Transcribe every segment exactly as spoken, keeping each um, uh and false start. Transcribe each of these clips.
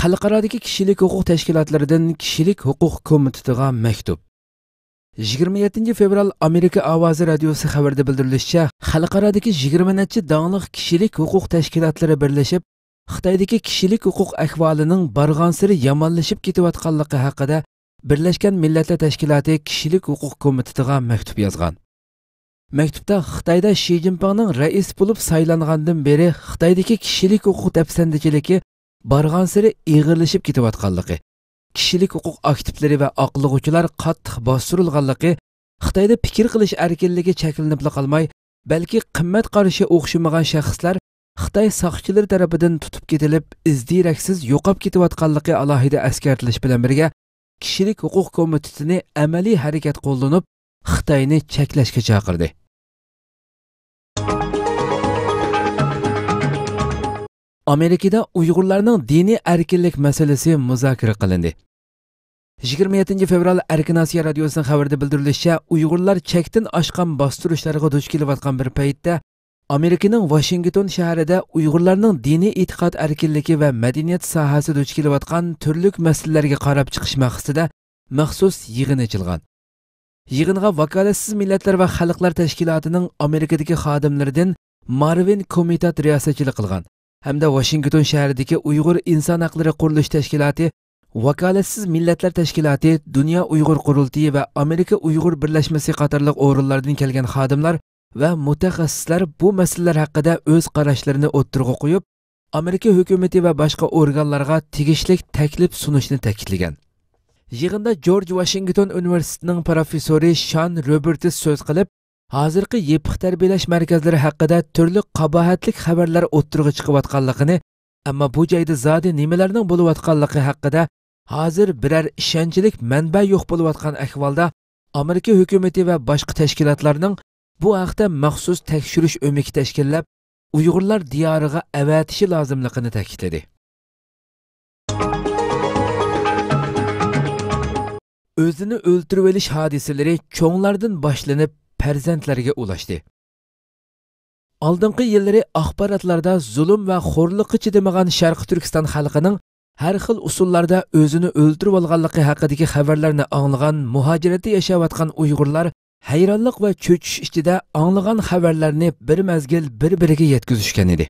خەلقئارادىكى كىشىلىك ھوقۇق تەشكىلاتلىرىدىن كىشىلىك ھوقۇق كومىتېتىغا مەكتۇپ. يىگىرمە يەتتىنچى فېۋرال ئامېرىكا ئاۋازى رادىيوسى خەۋىرىدە بىلدۈرۈلۈشىچە، خەلقئارادىكى يىگىرمە نەچچە داڭلىق كىشىلىك ھوقۇق تەشكىلاتلىرى بىرلىشىپ، خىتايدىكى كىشىلىك ھوقۇق ئەھۋالىنىڭ بارغانسېرى يامانلىشىپ كېتىۋاتقانلىقى ھەققىدە بىرلەشكەن مىللەتلەر تەشكىلاتى كىشىلىك ھوقۇق كومىتېتىغا مەكتۇپ يازغان. مەكتۇپتا خىتايدا شى جىنپىڭنىڭ رەئىس بولۇپ سايلانغاندىن بېرى خىتايدىكى كىشىلىك ھوقۇق دەپسەندىچىلىكى بارغانسېرى ئېغىرلىشىپ كېتىۋاتقانلىقى، كىشىلىك ھوقۇق ئاكتىپلىرى ۋە ئاقلىغۇچىلار قاتتىق باستۇرۇلغانلىقى، خىتايدا پىكىر قىلىش ئەركىنلىكى چەكلىنىپلا قالماي، بەلكى قىممەت قارىشى ئوخشىمىغان شەخسلەر خىتاي ساقچىلىرى تەرىپىدىن تۇتۇپ كېتىلىپ، ئىز دېرەكسىز يوقاپ كېتىۋاتقانلىقى ئالاھىدە ئەسكەرتىلىش بىلەن بىرگە، كىشىلىك ھوقۇق كومىتېتىنى ئەمەلىي ھەرىكەت قوللىنىپ، خىتاينى چەكلەشكە چاقىردى. ئامېرىكىدا ئۇيغۇرلارنىڭ دىنىي ئەركىنلىك مەسىلىسى مۇزاكىرە قىلىندى. يىگىرمە يەتتىنچى فېۋرال ئەركىن ئاسىيا رادىيوسىنىڭ خەۋىرىدە بىلدۈرۈلۈشىچە، ئۇيغۇرلار چەكتىن ئاشقان باستۇرۇشلارغا دۇچ كېلىۋاتقان بىر پەيتتە، ئامېرىكىنىڭ ۋاشىنگتون شەھىرىدە ئۇيغۇرلارنىڭ دىنىي ئېتىقاد ئەركىنلىكى ۋە مەدەنىيەت ساھەسىدە دۇچ كېلىۋاتقان تۈرلۈك مەسىلىلەرگە قاراپ چىقىش مەقسىتىدە مەخسۇس يىغىن ئېچىلغان. يىغىنغا ۋاكالەتسىز مىللەتلەر ۋە خەلقلەر تەشكىلاتىنىڭ ئامېرىكىدىكى خادىملىرىدىن مارۋىن كومىتات رىياسەتچىلىك قىلغان ھەمدە ۋاشىنگتون شەھىرىدىكى ئۇيغۇر ئىنسان ھەقلىرى قۇرۇلۇش تەشكىلاتى، ۋاكالەتسىز مىللەتلەر تەشكىلاتى، دۇنيا ئۇيغۇر قۇرۇلتىيى ۋە ئامېرىكا ئۇيغۇر بىرلەشمىسى قاتارلىق ئورۇنلاردىن كەلگەن خادىملار ۋە مۇتەخەسسىسلەر بۇ مەسىلىلەر ھەققىدە ئۆز قاراشلىرىنى ئوتتۇرىغا قويۇپ، ئامېرىكا ھۆكۈمىتى ۋە باشقا ئورگانلارغا تېگىشلىك تەكلىپ سۇنۇشنى تەكىتلىگەن. يىغىندا جورج ۋاشىنگتون ئۇنىۋېرسىتېتىنىڭ پروفېسسورى شان روبېرتس سۆز قىلىپ، ھازىرقى يېپىق تەربىيەلەش مەركەزلىرى ھەققىدە تۈرلۈك قاباھەتلىك خەۋەرلەر ئوتتۇرىغا چىقىۋاتقانلىقىنى، ئەمما بۇ جايدا زادى نېمىلەرنىڭ بولۇۋاتقانلىقى ھەققىدە ھازىر بىرەر ئىشەنچلىك مەنبە يوق بولۇۋاتقان ئەھۋالدا، ئامېرىكا ھۆكۈمىتى ۋە باشقا تەشكىلاتلارنىڭ بۇ ھەقتە مەخسۇس تەكشۈرۈش ئۆمىكى تەشكىللەپ، ئۇيغۇرلار دىيارىغا ئەۋەتىشى لازىملىقىنى تەكىتلىدى. ئۆزىنى ئۆلتۈرۈۋېلىش ھادىسىلىرى چوڭلاردىن باشلىنىپ، پەرزەنتلەرگە ئۇلاشتى. ئالدىنقى يىللىرى ئاخباراتلاردا زۇلۇم ۋە خورلۇققا چىدىمىغان شەرقىي تۈركىستان خەلقىنىڭ ھەر خىل ئۇسۇللاردا ئۆزىنى ئۆلتۈرۈۋالغانلىقى ھەققىدىكى خەۋەرلەرنى ئاڭلىغان مۇھاجىرەتتە ياشاۋاتقان ئۇيغۇرلار ھەيرانلىق ۋە چۆچۈش ئىچىدە ئاڭلىغان خەۋەرلەرنى بىر مەزگىل بىر-بىرىگە يەتكۈزۈشكەن ئىدى.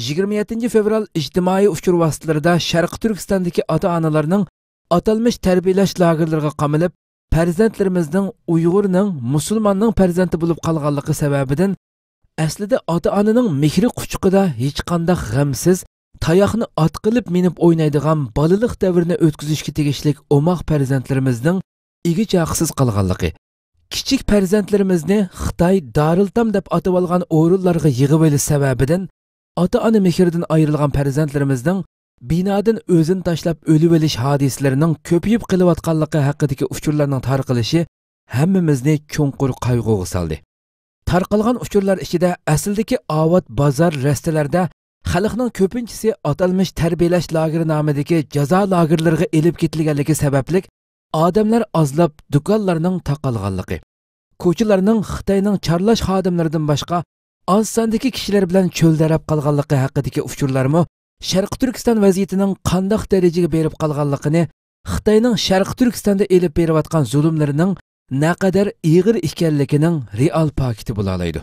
يىگىرمە يەتتىنچى فېۋرال ئىجتىمائىي ئۇچۇر ۋاسىتىلىرىدا شەرقىي تۈركىستاندىكى ئاتا-ئانىلارنىڭ ئاتالمىش تەربىيەلەش لاگېرلىرىغا قامىلىپ، پەرزەنتلىرىمىزنىڭ ئۇيغۇرنىڭ، مۇسۇلماننىڭ پەرزەنتى بولۇپ قالغانلىقى سەۋەبىدىن، ئەسلىدە ئاتا-ئانىنىڭ مېھرى قۇچىقىدا ھېچقانداق غەمسىز، تاياقنى ئات قىلىپ مىنىپ ئوينايدىغان بالىلىق دەۋرىنى ئۆتكۈزۈشكە تېگىشلىك ئوماق پەرزەنتلىرىمىزنىڭ ئىگە-چاقىسىز قالغانلىقى، كىچىك پەرزەنتلىرىمىزنى خىتاي دارىلتام دەپ ئاتىۋالغان ئورۇنلارغا يىغىۋېلىش سەۋەبىدىن، ئاتا-ئانا مېھرىدىن ئايرىلغان پەرزەنتلىرىمىزنىڭ بىنادىن ئۆزىنى تاشلاپ ئۆلۈۋېلىش ھادىسىلىرىنىڭ كۆپىيىپ قېلىۋاتقانلىقى ھەققىدىكى ئۇچۇرلارنىڭ تارقىلىشى ھەممىمىزنى چوڭقۇر قايغۇغا سالدى. تارقالغان ئۇچۇرلار ئىچىدە ئەسلىدىكى ئاۋات بازار، رەستىلەردە خەلقنىڭ كۆپىنچىسى ئاتالمىش تەربىيەلەش لاگېرى نامىدىكى جازا لاگېرلىرىغا ئېلىپ كېتىلگەنلىكى سەۋەبلىك ئادەملەر ئازلاپ، دۇكانلارنىڭ تاقالغانلىقى، كوچىلارنىڭ خىتاينىڭ چارلاش خادىملىرىدىن باشقا ئاز ساندىكى كىشىلەر بىلەن چۆلدەرەپ قالغانلىقى ھەققىدىكى ئۇچۇرلارمۇ شەرقىي تۈركىستان ۋەزىيىتىنىڭ قانداق دەرىجىگە بېرىپ قالغانلىقىنى، خىتاينىڭ شەرقىي تۈركىستاندا ئېلىپ بېرىۋاتقان زۇلۇملىرىنىڭ نەقەدەر ئېغىر ئىكەنلىكىنىڭ رېئال پاكىتى بولالايدۇ.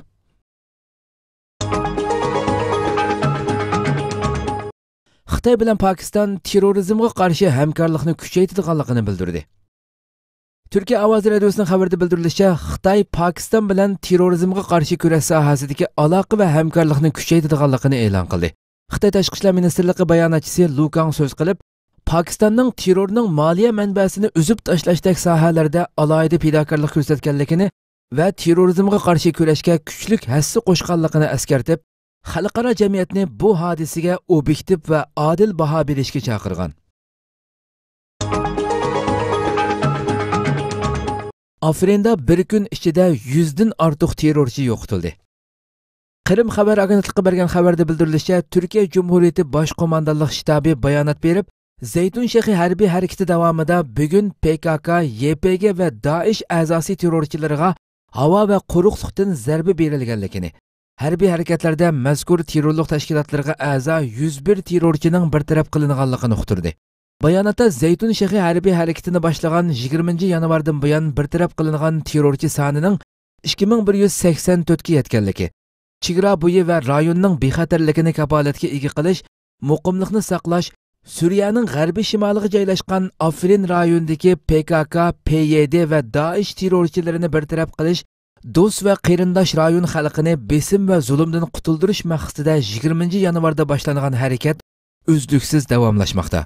خىتاي بىلەن پاكىستان تېررورىزمغا قارشى ھەمكارلىقنى كۈچەيتىدىغانلىقىنى بىلدۈردى. تۈركىيە ئاۋازى رادىيوسىنىڭ خەۋىرىدە بىلدۈرۈلۈشىچە، خىتاي پاكىستان بىلەن تېررورىزمغا قارشى كۈرەش ساھەسىدىكى ئالاقە ۋە ھەمكارلىقنى كۈچەيتىدىغانلىقىنى ئېلان قىلدى. خىتاي تاشقى ئىشلار مىنىستىرلىقى باياناتچىسى لۇ كاڭ سۆز قىلىپ، پاكىستاننىڭ تېررورنىڭ مالىيە مەنبەسىنى ئۈزۈپ تاشلاشتەك ساھەلەردە ئالاھىدە پىداكارلىق كۆرسەتكەنلىكىنى ۋە تېررورىزمغا قارشى كۈرەشكە كۈچلۈك ھەسسە قوشقانلىقىنى ئەسكەرتىپ، خەلقئارا جەمئىيەتنى بۇ ھادىسىگە ئوبيېكتىپ ۋە ئادىل باھا بېرىشكە چاقىرغان. ئافرىندا بىر كۈن ئىچىدە يۈزدىن ئارتۇق تېررورچى يوقىتىلدى. قىرىم خەۋەر ئاگېنتلىقى بەرگەن خەۋەردە بىلدۈرۈلۈشىچە، تۈركىيە جۇمھۇرىيىتى باش قوماندانلىق شتابى بايانات بېرىپ، زەيتۇن شېخى ھەربىي ھەرىكىتى داۋامىدا بۈگۈن پې كا كا، يې پې گې ۋە دائىش ئەزاسى تېررورچىلىرىغا ھاۋا ۋە قۇرۇقلۇقتىن زەربە بېرىلگەنلىكىنى، ھەربىي ھەرىكەتلەردە مەزكۇر تېررورلۇق تەشكىلاتلىرىغا ئەزا يۈز بىر تېررورچىنىڭ بىر تەرەپ قىلىنغانلىقىنى ئۇقتۇردى. باياناتتا زەيتۇن شېخى ھەربىي ھەرىكىتىنى باشلىغان يىگىرمىنچى يانۋاردىن بۇيان بىر تەرەپ قىلىنغان تېررورچى سانىنىڭ ئىككى مىڭ بىر يۈز سەكسەن تۆتكە يەتكەنلىكى، چېگرا بويى ۋە رايوننىڭ بىخەتەرلىكىنى كاپالەتكە ئىگە قىلىش، مۇقىملىقنى ساقلاش، سۈرىيەنىڭ غەربىي شىمالىغا جايلاشقان ئافرىن رايونىدىكى پې كا كا، پې يې دې ۋە دائىش تېررورچىلىرىنى بىر تەرەپ قىلىش، دوست ۋە قېرىنداش رايون خەلقىنى بېسىم ۋە زۇلۇمدىن قۇتۇلدۇرۇش مەقسىتىدە يىگىرمىنچى يانۋاردا باشلانغان ھەرىكەت ئۈزلۈكسىز داۋاملاشماقتا.